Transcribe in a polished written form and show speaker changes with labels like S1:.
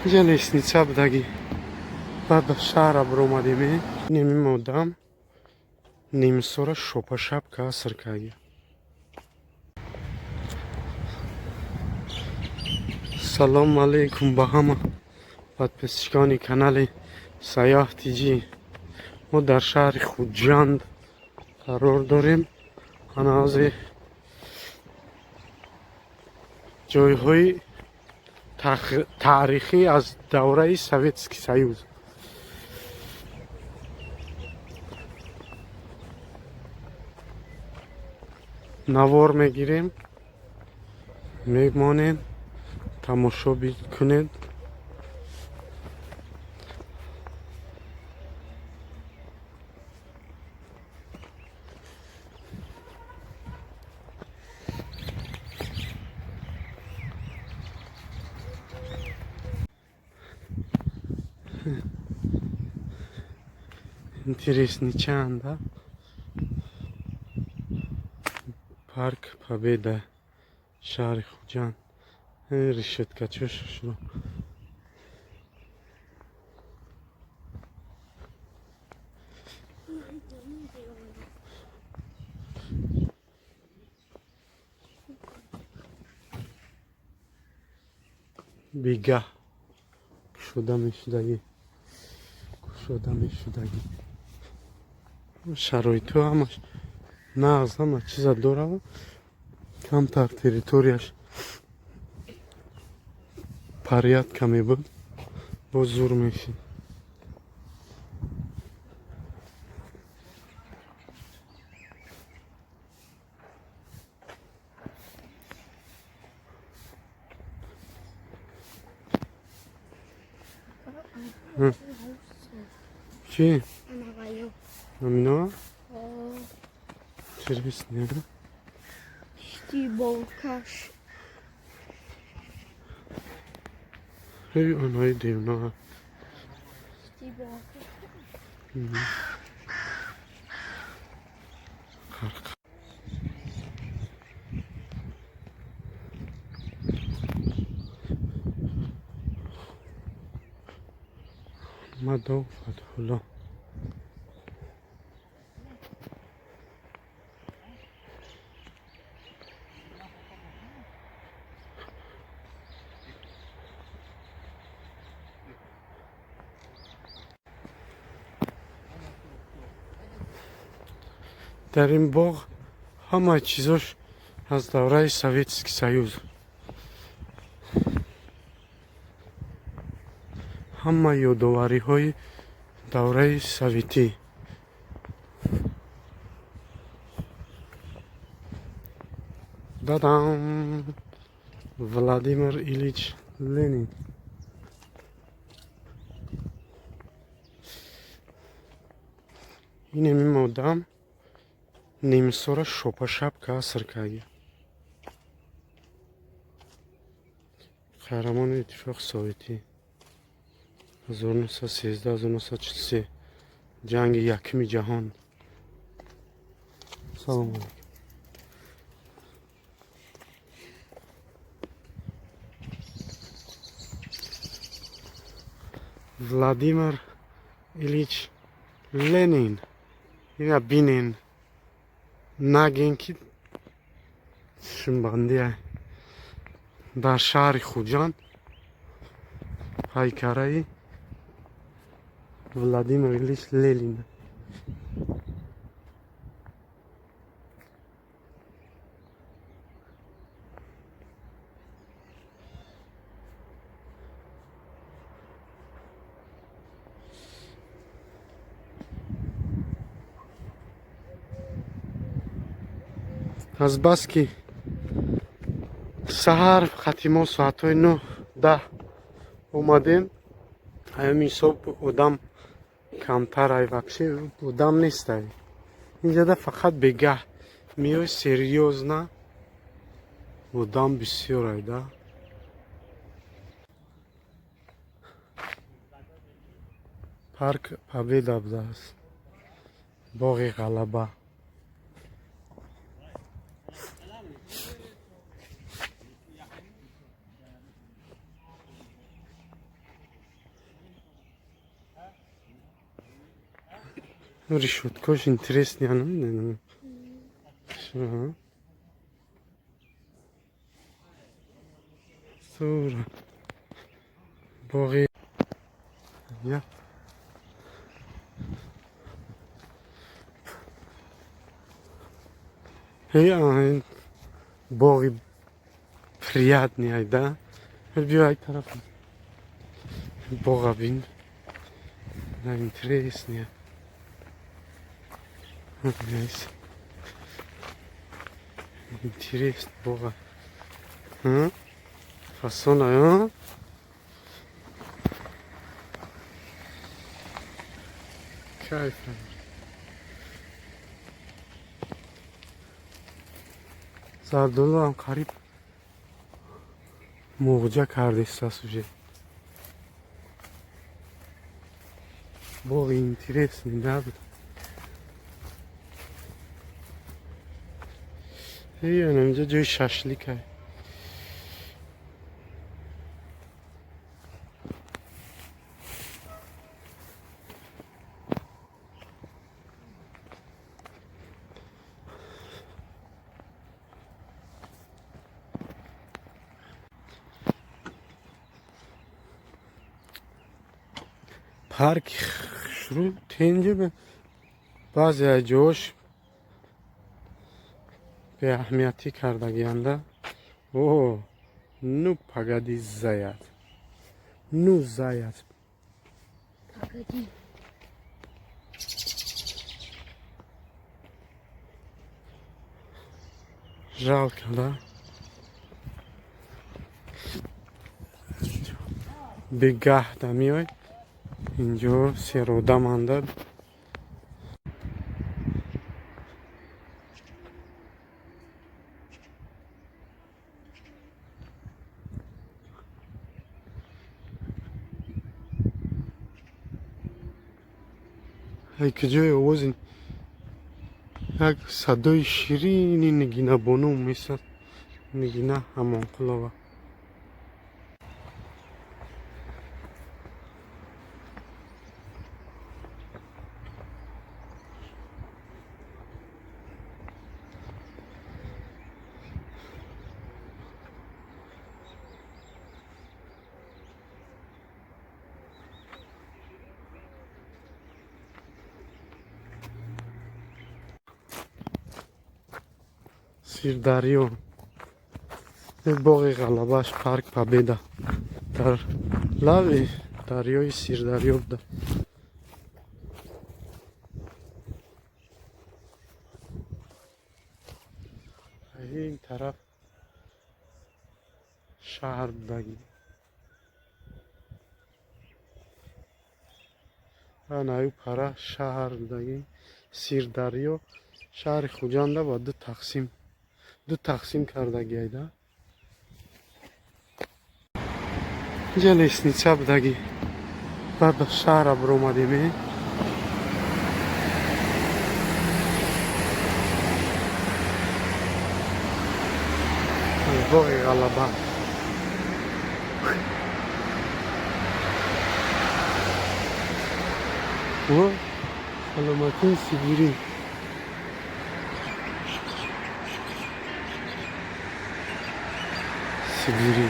S1: Инҷа лестница будаги. Баъд ба шаҳра биромадем. Инамим одам нимсора шопашапка аср карди. Салому алейкум ба ҳама подписчикони канали Саёҳ Тиҷӣ. Мо дар шаҳри Хуҷанд қарор дорем. Ана ҳозир ҷойҳои таърихӣ аз давраи Советский Союз. Навор мегирем, мемонем, тамошо кунед. Интересный чанд, да? Парк Победа, шаҳри Хуҷанд. Решетка чӯш шуд. Бегаҳ кушода мешудагӣ, кушода мешудагӣ. Шароитҳо ҳамаш нағз, ҳама чиза дорад, камтар территорияш порядка мебуд, боз зур мешид. Чӣ? Амино? Интересно.
S2: Штиболкаш.
S1: Эй, онои девна.
S2: Штиболкаш.
S1: Мадо Фатҳулло. Дар ин боғ ҳама чизош аз давраи Советский Союз. Ҳама ёдовариҳои давраи советӣ. Дадам, Владимир Ильич Ленин. Инамим одам нимсора шопашапка аср карди. Қаҳрамони Иттифоқи Советӣ 1913-1943, ҷанги Якуми ҷаҳон. Салому алейкум. Владимир Ильич Ленин. Ина бинен. Нагин ки шумбандия. Дар шаҳри Хуҷанд пайкараи Владимир Ильич Ленин. Азбаски саҳар хати мо соатҳои 9-10 омадем, ҳамин ҳисоб одам камтар ай, вообще одам нестай. Инҷада фақат бегаҳ меои, серьёзно одам бисёр ай, да. Парк Победа будааст, боғи Ғалаба. Решёткош интересный, ана. Сура. Боғи. Я. Эй, боғи приятный ай, да? Биё, ай тараф. Боға бин. Да, интересный. Nice. Интересно, боға. Фасона, а? Кайф. Зардолуам қариб муғҷа кардистааст уже. Боғи интересный, да? Инҷа ҷои шашлика. Парки хушрӯ, тенҷа, баъзе аз ҷош беаҳамиятӣ кардагианда. О, ну погоди, заяц, ну, заяц.
S2: Погоди.
S1: Жалко, да? Бегаҳда меой, инҷо серодаманда. Ай, куҷои овози як садои ширини Нигинабону месад, Нигина Ҳамонқулова. Сирдарё, боғи Ғалабаш, парк Победа дар лави дарёи Сирдарё буда. Ин тараф шаҳр будагӣ. Анаю пара шаҳр будагӣ. Сирдарё шаҳри Хуҷанда ба ду тақсим кардагиайда. Инҷа лестница будагӣ. Баъд ба шаҳра биромадем. Боғи Ғалаба. О, саломатин, сибирӣ. Сибирӣ.